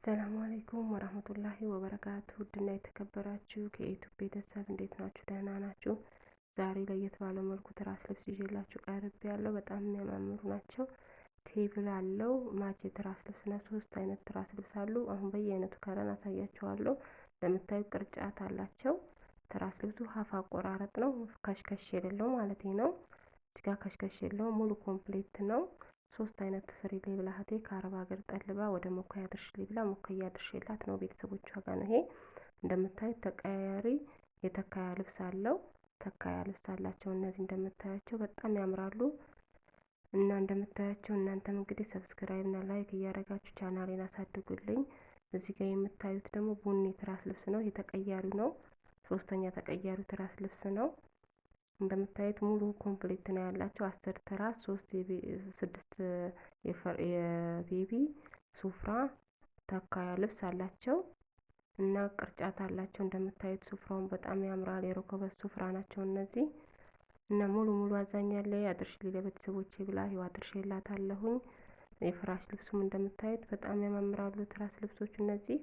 السلام عليكم ورحمة الله وبركاته። ውድና የተከበራችሁ ከዩቲዩብ ቤተሰብ እንዴት ናችሁ? ደህና ናችሁ? ዛሬ ለየት ባለ መልኩ ትራስ ልብስ ይዤላችሁ ቀርቤያለሁ። በጣም የሚያማምሩ ናቸው። table አለው። match የትራስ ልብስ ነው። ሶስት አይነት ትራስ ልብስ አሉ። አሁን በየአይነቱ color አሳያችኋለሁ። እንደምታዩ ቅርጫት አላቸው። ትራስ ልብሱ half አቆራረጥ ነው። ከሽከሽ የሌለው ማለት ነው። እዚህ ጋር ከሽከሽ የለው፣ ሙሉ complete ነው። ሶስት አይነት ስሪልኝ ብላ እህቴ ከአረብ ሀገር ጠልባ ወደ ሞካያ አድርሽልኝ ብላ ሞካያ አድርሼላት ነው። ቤተሰቦቿ ጋር ነው። ይሄ እንደምታዩት ተቀያሪ የተካያ ልብስ አለው። ተካያ ልብስ አላቸው። እነዚህ እንደምታያቸው በጣም ያምራሉ። እና እንደምታያቸው እናንተም እንግዲህ subscribe እና like እያደረጋችሁ ቻናሌን አሳድጉልኝ። እዚህ ጋር የምታዩት ደግሞ ቡኒ ትራስ ልብስ ነው። ይሄ ተቀያሪው ነው። ሶስተኛ ተቀያሪው ትራስ ልብስ ነው። እንደምታዩት ሙሉ complete ነው ያላቸው። 10 ትራስ፣ 3 6 የ baby ሱፍራ ተካያ ልብስ አላቸው እና ቅርጫት አላቸው። እንደምታዩት ሱፍራውን በጣም ያምራል። የረከበት ሱፍራ ናቸው እነዚህ። እና ሙሉ ሙሉ አዛኛለሁ አድርሽልኝ ለቤተሰቦቼ ብላ ይኸው አድርሼላታለሁኝ። የፍራሽ ልብሱም እንደምታዩት በጣም ያማምራሉ ትራስ ልብሶች እነዚህ።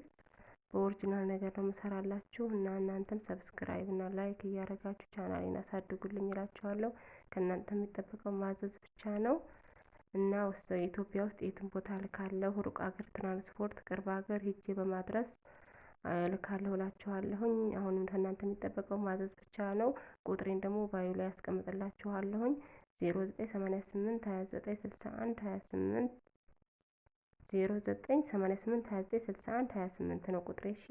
በ original ነገር ነው የምሰራላችሁ እና እናንተም subscribe እና like እያደረጋችሁ ቻናሌን አሳድጉልኝ እላችኋለሁ። ከእናንተ የሚጠበቀው ማዘዝ ብቻ ነው። እና ኢትዮጵያ ውስጥ የትም ቦታ ልካለሁ። ሩቅ ሀገር ትራንስፖርት፣ ቅርብ ሀገር ሂጄ በማድረስ እልካለሁ እላችኋለሁኝ። አሁንም ከእናንተ የሚጠበቀው ማዘዝ ብቻ ነው። ቁጥሬን ደግሞ bio ላይ ያስቀምጥላችኋለሁኝ። 0988 29 61 28፣ 0988 29 61 28 ነው ቁጥሬ። እሺ።